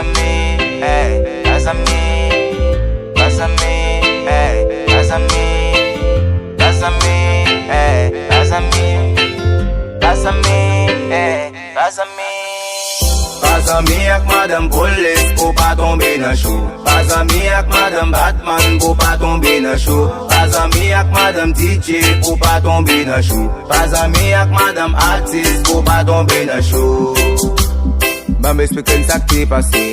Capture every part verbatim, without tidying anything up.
Zanmi, ey, pa zanmi, pa zanmi, ey, pa zanmi, pa zanmi, ey, pa zanmi, pa zanmi, ey, pa zanmi. Pa zanmi ak madanm polis pou pa tonbe nan cho. Pa zanmi ak madanm Batman pou pa tonbe nan cho. Pa zanmi ak madanm D J pou pa tonbe nan cho. Pa zanmi ak madanm atis pou pa tonbe nan cho. Ban m eksplike n sa k te pase.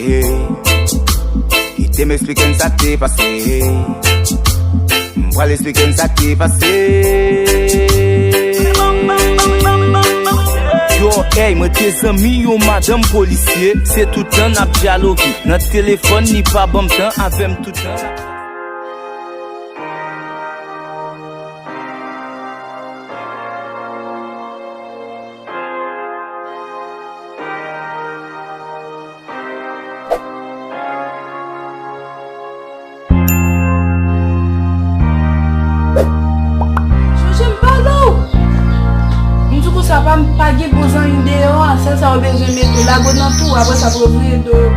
Kite m eksplike n sa k te pase. M pral eksplike n sa k te pase. Yo, ey, mwen te zanmi yon madanm polisye. Se toutan n ap dyaloge. Nan telefòn, li pa ban m tan avè m toutan. Chanje m pale w. M di w konsa, pa, pa gen gwo zanmi deyò a. Sèl sa yo bezwen mete, lage w nan twou, apre sa pou yo vire do yo.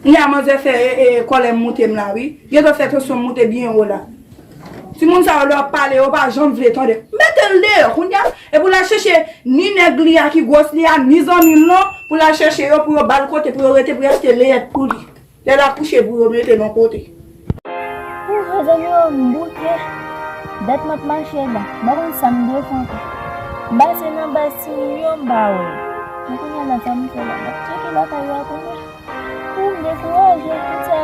Kounye a manzè fè, e, e, kòlè m moute m la, wi. Gentan fè tansyon m moute byen wo la. Timoun sa yo, lè w ap pale, yo pa janm vle tande. Mete l deyò kounye a. Epi w al chèche ni nèg li a ki gwòs li a, ni zanmi l lan, pou l al chèche yo, pou yo ba l kote, pou yo rete, pou yo achte leyèt pou li. Lè l akouche, pou yo mete l yon kote. Ou, mezanmi, o, m bouke. Dat m ap mache la. M pa konn sa m dwe fè ankò. M pase nan baz timoun yo, m pa wè. Men kounye a la, sa m fè la? M ap tcheke lakay yo a konnen. Ou, m dekouraje. Tout sa,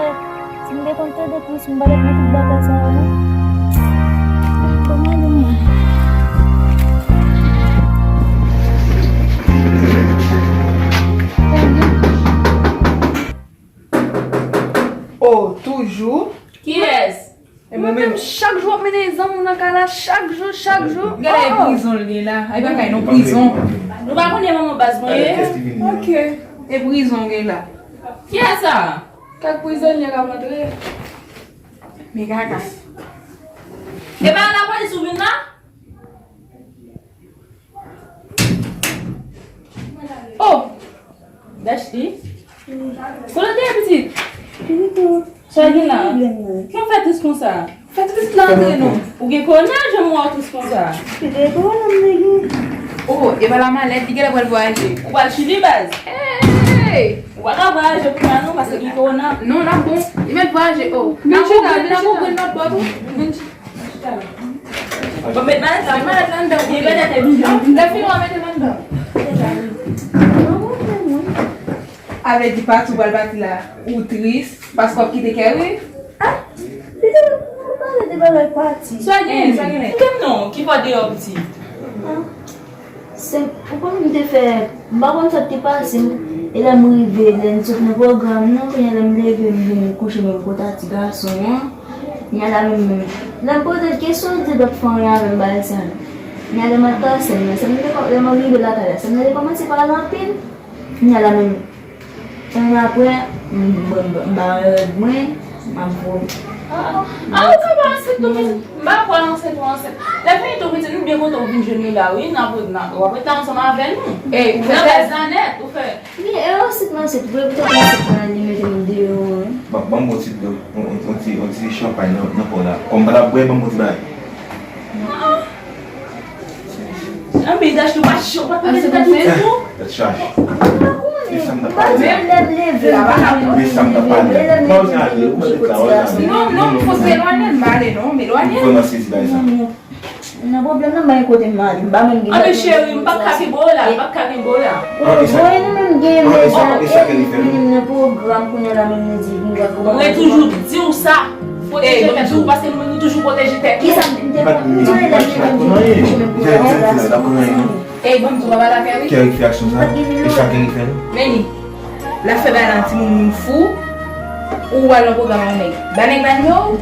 si m te konn tande plis, m pa t ap nan tout bagay sa yo, non. Bon, m ale, m ale. Oh, toujou? Kiyès? E mwen menm, chak jou w ap mete zanmi w nan kay la, chak jou, chak jou. Gade, e prizon l gen la. Ay, pa kay non, prizon. Nou pa konnen manman baz mwen ye. Ok. E prizon l gen la. Kiyès sa? Kèk prizonye k ap antre. Men kaka. E pa lapolis ou vin la? Oh! Dashti? Kote w te ye, pitit? Sa w gen la? Ki w fè tris konsa? Fè tris la antre non. Ou gen kowona, jan m wè w tris konsa? Se de kowona m te gen. Oh, e pa la malèt, li genlè pral vwayaje. Ou pral Chili, baz? Hey! Ou pa ka vwayaje kounye a non, paske gen kowona. Non, n ap bon. Li mèt vwayaje, oh. N ap bon, n ap bon, n ap bon. Bon, met malèt la, met malèt la anndan. Li mete te vin. Lè fini, w a mete l anndan. Sa vle di pati w pral pati la, ou tris, paske w ap kite Kerry? Ah, li te, nou pale de bagay pati. Sa gen, sa gen. Kite m non, ki bò deyò piti? Ah. Se, ou konn m te fè, m pa konn sa k te pase m. E lè m rive, lè n sot nan pwogram nan, kounye a lè m leve, m vin kouche menm kote a ti gason an. Kounye a la menm, menm, lè m poze l kesyon, li di l p ap fè anyen avè m bagay sa yo. Kounye a lè m al nan sèn nan, sèn nan te kò-, lè m rive lakay la, sèn nan te kòmanse pale anpil. Kounye a la menm, sèn nan apre, m, m, m, m ba rèd mwen, m ap vomi. Ah, ah, ou ka pa ansent tou, pitit? M pa kwè ansent ou ansent. Lè fini tou, pitit, nou byen kontan ou vin jwenn nou la, wi. N ap, n ap, w ap rete ansanm avè nou. Ey, ou fè bèl zanèt, ou fè. Li, e ansent m ansent vre, poutèt ansent mwen li mete m deyò an. Ban, ban m yon ti dlo, yon, yon, yon ti, yon ti chanpay nan, nan kò la. Kòm m pa t ap bwè, ban m yon ti bagay. Ah, ah. Anben, Dash, nou pa cho, pa t mete tèt nou ditou. Tèt chaje. E sa m t ap pale a. Menm lè m leve, m pa ka. E sa m t ap pale a. Pa wè jan ale, ou mande la, wè jan ale. Non, non, fò se elwaye l, m ale non, m elwaye l. M vrèman sezi bagay sa. Nan pwoblèm nan, m pa gen kote m ale, m pa menm gen. Anben, cheri, m p ap ka kenbe w la, m p ap ka kenbe w la. Voye nou menm gen mezanmi, e vini nan pwogram kounye a la menm nou di nou pral kòmanse. Mwen toujou di w sa. Pwoteje tèt ou, paske nou menm nou toujou pwoteje tèt nou. Kisa m te di? Ey, ban m di w, papa la fè wi. Kerry fè aksyon sa. E sa Kerry fè non. Men li. L ap fè bagay la, timoun moun fou. Ou al nan pwogram a yon nèg. Ba nèg la nimewo w.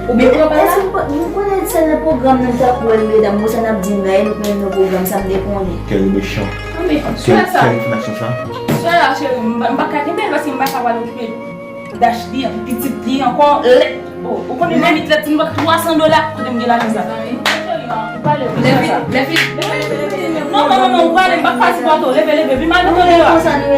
Oubyen pran pa la. Èske nou pa, nou konnen sèl nan pwogram nan m t ap wè l, medam, bon, sa n ap di m la, e nou menm nan pwogram sa m te konnen. Kerry mechan. Anben, sè sa. Kerry fè aksyon sa. Sè la, cheri, m pa, m pa ka kenbe l paske m pa ka pral okipe Dash li, pitit li ankò, lèt. Oh, ou konnen mamit lèt, ti nou pa twa san dola, kote m gen lajan sa? Lèfi, lèfi. Non, non, non, non, ou prale, m pa ka sipòte w. Leve, leve, vin mal mete w deyò a.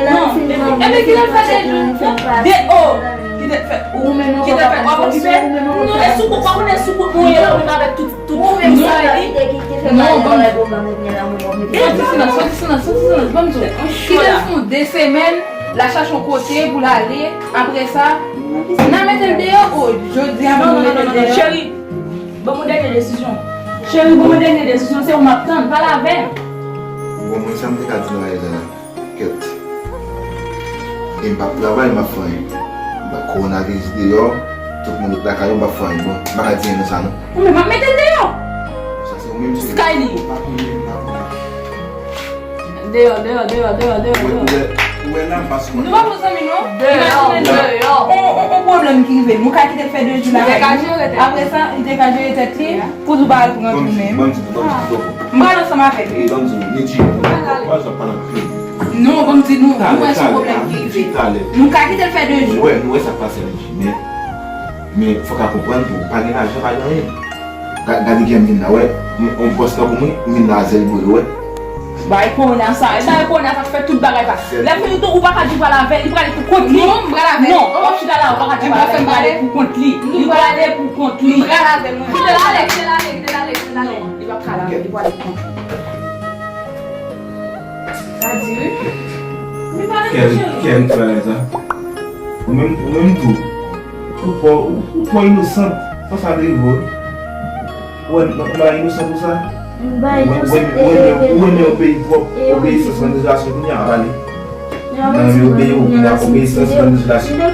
Non, leve. Enben, kite l fè de, de, de, oh, kite l fè, ou, kite l fè, w ap okipe. Non, e soukout, pa konnen soukout mwen ye la, ou menm avèk tout, tout, tout sa li. Non, ban m. Soti silans, soti silans, soti silans, ban m di w. Kite l fè yon de semèn, l a chache yon kote pou l ale, apre sa, n a mete l deyò, oh, jodi a, ban m mete l deyò. Cheri, ban m yon dènye desizyon. Cheri, ban m yon dènye desizyon, se ou m ap tann, pale avè m. Bon, mwen, sa m te ka di nan rèl la, kèt. E m p ap travay, m p ap fè anyen. M pa kowonaviris deyò, tout moun ret lakay yo, m p ap fè anyen. Bon, m pa ka di anyen nan sa, non. Ou menm ap mete l deyò. Sa se ou menm, se Skyly. Ou pa konnen, m pa konnen. Deyò, deyò, deyò, deyò, deyò, deyò. Ou wè, ou wè, ou wè la, m pa sou. Nou pa bon zanmi, non. Deyò, deyò. On, on, on pwoblèm ki rive. Nou ka kite l fè de jou la. Li te ka jere tèt li. Apre sa, li te ka jere tèt li. Pou di w pa al pran tou menm. Ban m di, ban m di, ban m di, ban m di. M pral ansanm avè l. E, ban m di, Nidji, ou pa bezwen pale anpil. Non, ban m di nou, nou wè se yon pwoblèm ki rive. Nou ka kite l fè de jou. Nou wè, nou wè sa k pase, Nidji. Men, men fòk a konprann tou, pa gen lajan, pa gen anyen. Ga-, gade kijan m vin la, wè. M, yon bòs tankou mwen, m vin la a zèl boule, wè. Bay konya sa, e bay konya sa k fè tout bagay sa. Lè fini tou, ou pa ka di w pral avè l, li prale pou kont li. Non, m pral avè l. Non, w ap chita la, ou pa ka di w pral avè l, li prale pou kont li. Li prale pou kont li. M pral avè l, mwen. Kite l ale, kite l ale, kite l ale, kite l ale. Non, li p ap ka la, li prale pou kont li. Sa di wi. Li pale pou cheri. Kèm, kèm ti bagay sa. Ou menm, ou menm tou. Ou twò, ou, ou twò inosant. Fò sa rive w. Ou wè, nan, nan inosan konsa? Ou wè, ou wè, ou wè, ou wè, ou wè yon peyi pwòp, obeyisans nan lejislasion kounye a, ap ale. Nan men obeyi, ou kounye a, obeyisans nan lejislasion. Mwen pa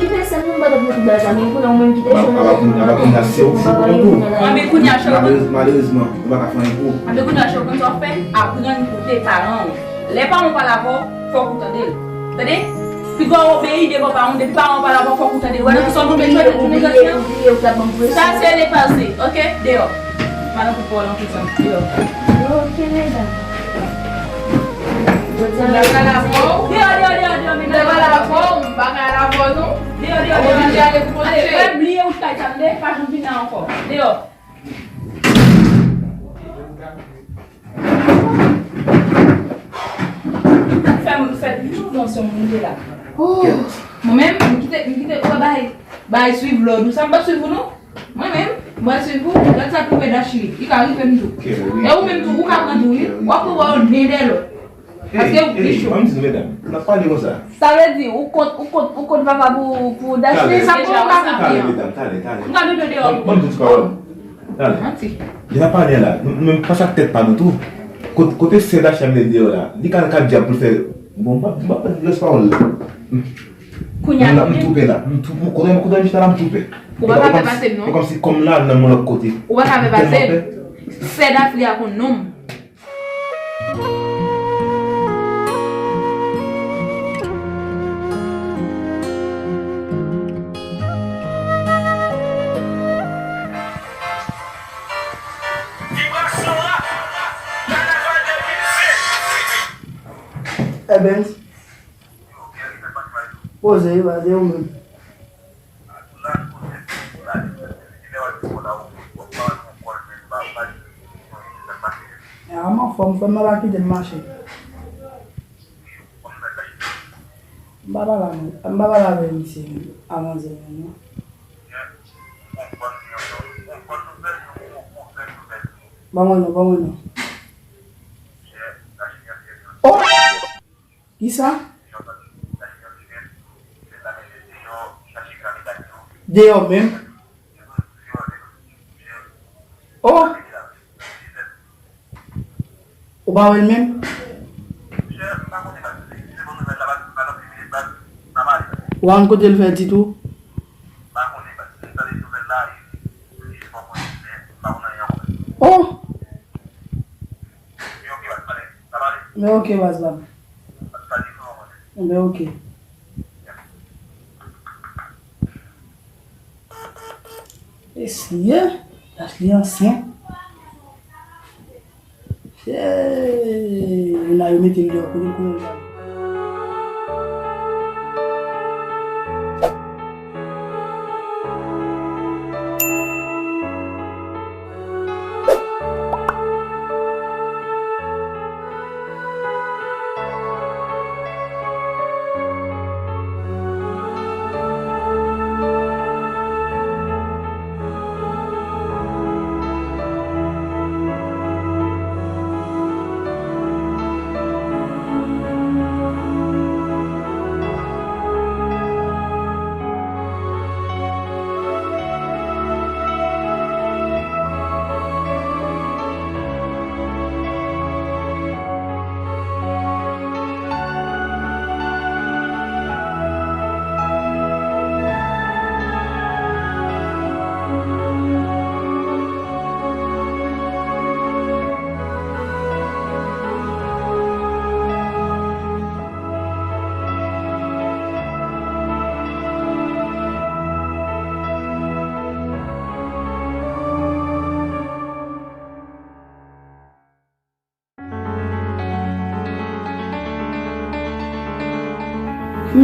konn, mwen pa konn la, se ou ki konn tou. Malerezman, ou pa ka fè anyen pou ou. Anben kounye a, cheri, ou konn sa w fè? Aprann koute paran w. Lè paran w pale avè w, fòk ou tande l. Tande? Piga w obeyi devan paran w, depi paran w pale avè w, fòk ou tande l. Wè, nan ki sans nou bezwen jwe tèt jounen jodi a? Sa se lepase, oke? Deyò. M pa nan pou pawòl anpil sa, deyò. Ok, medam. M pa ka al avè w. Deyò, deyò, deyò, deyò, medam. M pa ka al avè w, m pa ka al avè w, non. Deyò, deyò, deyò. Oblije ale pou kote. Ate, bliye wout kay sa, tande? Pa janm vin la ankò. Deyò. Fè m, fè m, non, se yon moun ki la. Oh, mwen menm, m kite, m kite, ou wè bay, bay swiv lòd ou sa, m p ap swiv ou non. Mwen menm, m pral swiv ou, lòt sa pou wè Dash li, li ka rive m tou. E ou menm tou, ou ka pran tou wi, w ap wè w gen dèlò. Paske ou pli cho. Ban m di nou, medam, n ap pale konsa. Sa vle di, ou kont, ou kont, ou kont papa pou, pou Dash li, sa pou ou ka kont li an. Talè, medam, talè, talè. M ka dodo deyò. Ban m di ti pawòl. Gade. Manti. Li pa pale la. Nou, nou menm panse ak tèt pa nou tou. Kot-, kote sè Dachi a mennen deyò la? Li ka, ka dyab pou l fè. Bon, m pa, m pa pran lòs pawòl la. Kounye a, la, m tou pè la. M tou, m konnen, konnen m chita la, m tou pè. Ou pa ka fè pase m, non. E kòmsi kòm la nan yon lòt kote. Ou pa ka fè pase m. Sè Dachi a konn non m. Ebens. Poze, wi, ba de ou menm. A, m anfòm, frè m, pa kite m mache. M pa pale avè, m pa pale avè misye avan zè menm, non. Ban mwen non, ban mwen non. Oh! Kisa? Deyò menm. Oh! Ou pa wè l menm? Ou pa konn kote l fè di tou? Oh! Men ok, baz la. Men ok. Esye, dat li ansyen. Hey, la yo mete l deyò, kounye, kounye l pral.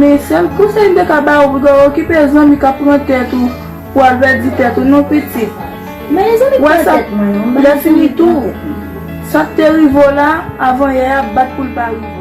Men sèl konsèy m te ka ba ou, piga w okipe zanmi k ap pran tèt ou pou al pèdi tèt ou non, pitit. Wè sa, lè fini tou, sa k te rive w la, avan yè a, bat pou l pa rive w.